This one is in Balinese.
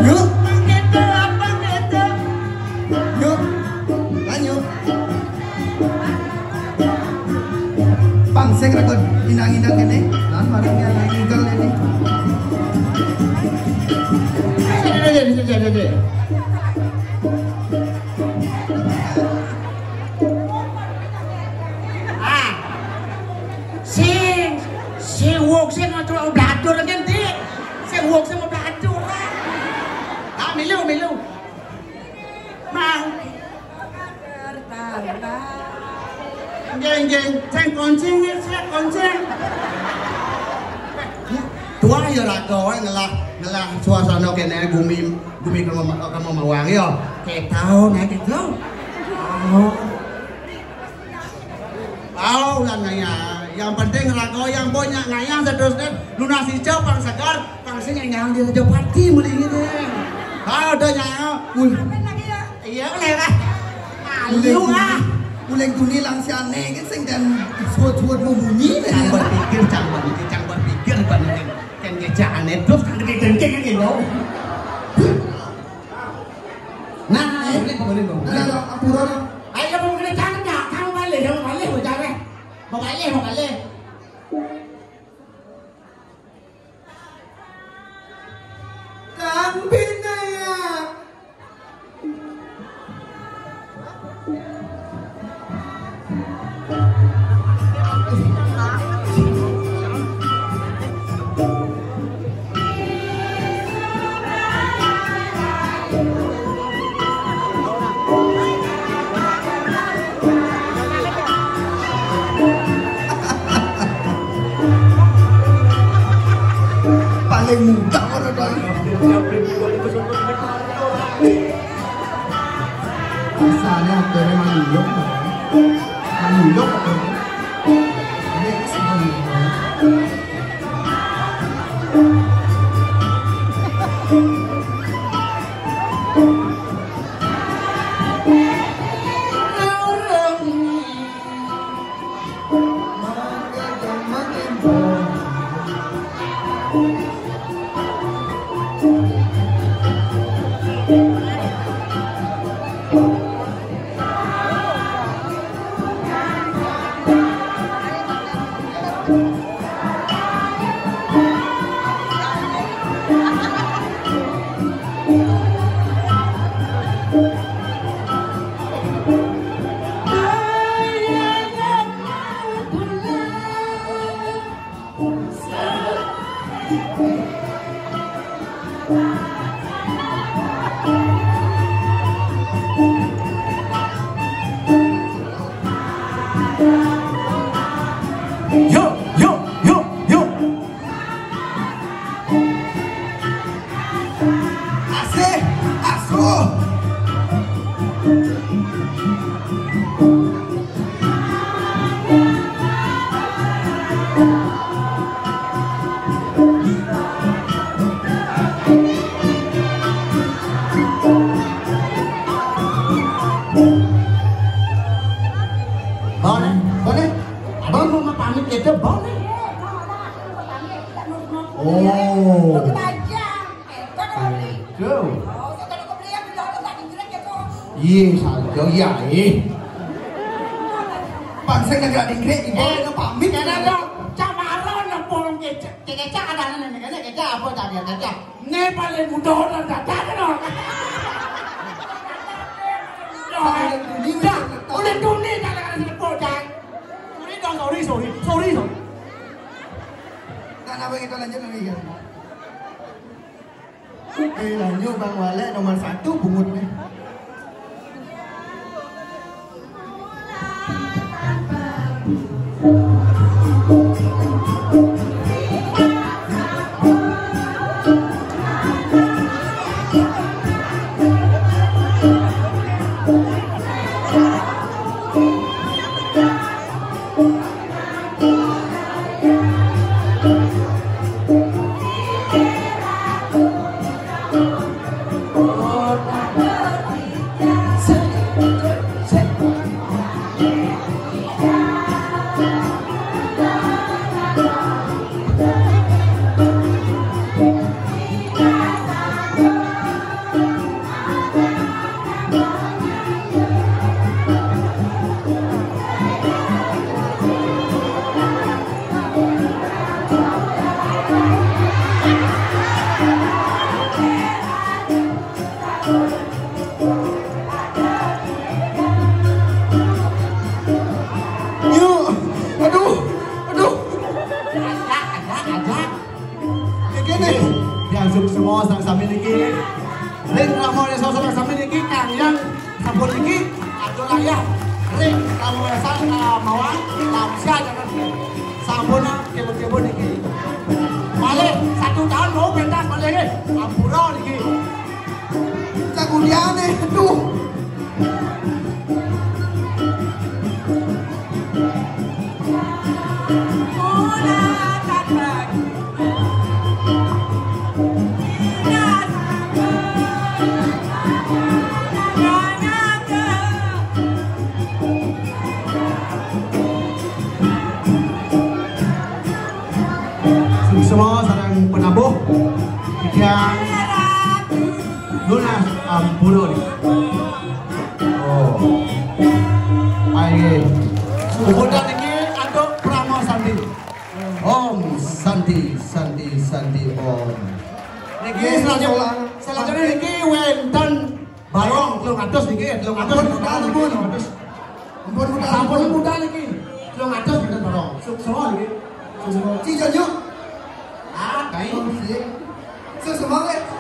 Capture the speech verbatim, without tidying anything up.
Yuk, kita apa kita? Yuk, lanjut. Pang sing rekod indang-indang kene. Lan marang yang ngigel ini. Ah. Sing, sing wong sing ngatur bladur ngendi? Sing wong sing bladur. Ah, milu, milu. Mang. Nggih, nggih, sing koncing, sing koncing. Tuwa ya raga wae ngelah, ngelah suasana kene gumi, gumi kemo-, kemawang ya. Ketau nek itu. Oh. Au lah ngayah. Yang penting raga yang banyak ngayah seterusnya lunas hijau pang segar, pang sing yang di Raja Pati mending gitu. Ada nyayah. Wih. Iya, boleh lah. Ayo ah. Uling tuni lang si aneh kan sing dan suat-suat mau bunyi. Cang berpikir, cang berpikir, cang berpikir, berpikir. Kan ngejak aneh terus kan dengking gitu. Nah, ini boleh dong. Nah, ampura. Ayo, mau kena cang, cang, cang balik, cang balik, bocah, eh. Mau balik, mau balik. Kambing aja. Paling mudah orang tuh. Rasanya akhirnya manulung, manulung. Ini sebenarnya. Yo, yo, yo, yo. Asih, asuh. Boleh, boleh. Abang mau pamit gitu, boleh. Oh. Aduh. Iya, saja, iya, eh. Bangsa negara Inggris, ibu Eh, yang pamit. Karena lo camaron lah, polong kecek, kecek ada nenek, kecek apa tadi, kecek? Ini paling mudah orang datang, no. Paling mudah. Udah dunia, jangan ada sepuluh, jangan. Sorry dong, sorry, sorry, sorry, sorry. Nah, apa kita lanjut lagi ya? Eh, lanjut Bang Walek nomor satu bungut nih. Ring Rama Desa Sulang Sami niki kangyan sampun niki atur ayah. Ring Rama Desa, eh, mawon, lansia jangan sampun kebun-kebun niki. Malih satu tahun mau pentas malih nggih. Ampura niki. Cak udiane, aduh. Suksma sareng penabuh. Titiang nunas ampura. Oh. Aye. Puputang niki antuk Parama Santi. Om Santi, Santi, Santi, Om. Niki selanjutnya, selanjutnya niki wenten barong telung atus niki, telung atus. Ampun, ampun. Telung atus. Ampun, ampun. Ampun, ampun niki. Telung atus wenten barong. Suksma niki. Suksma. Ci Jonyo. Ah, kai. Oh, sip. Suksma, eh.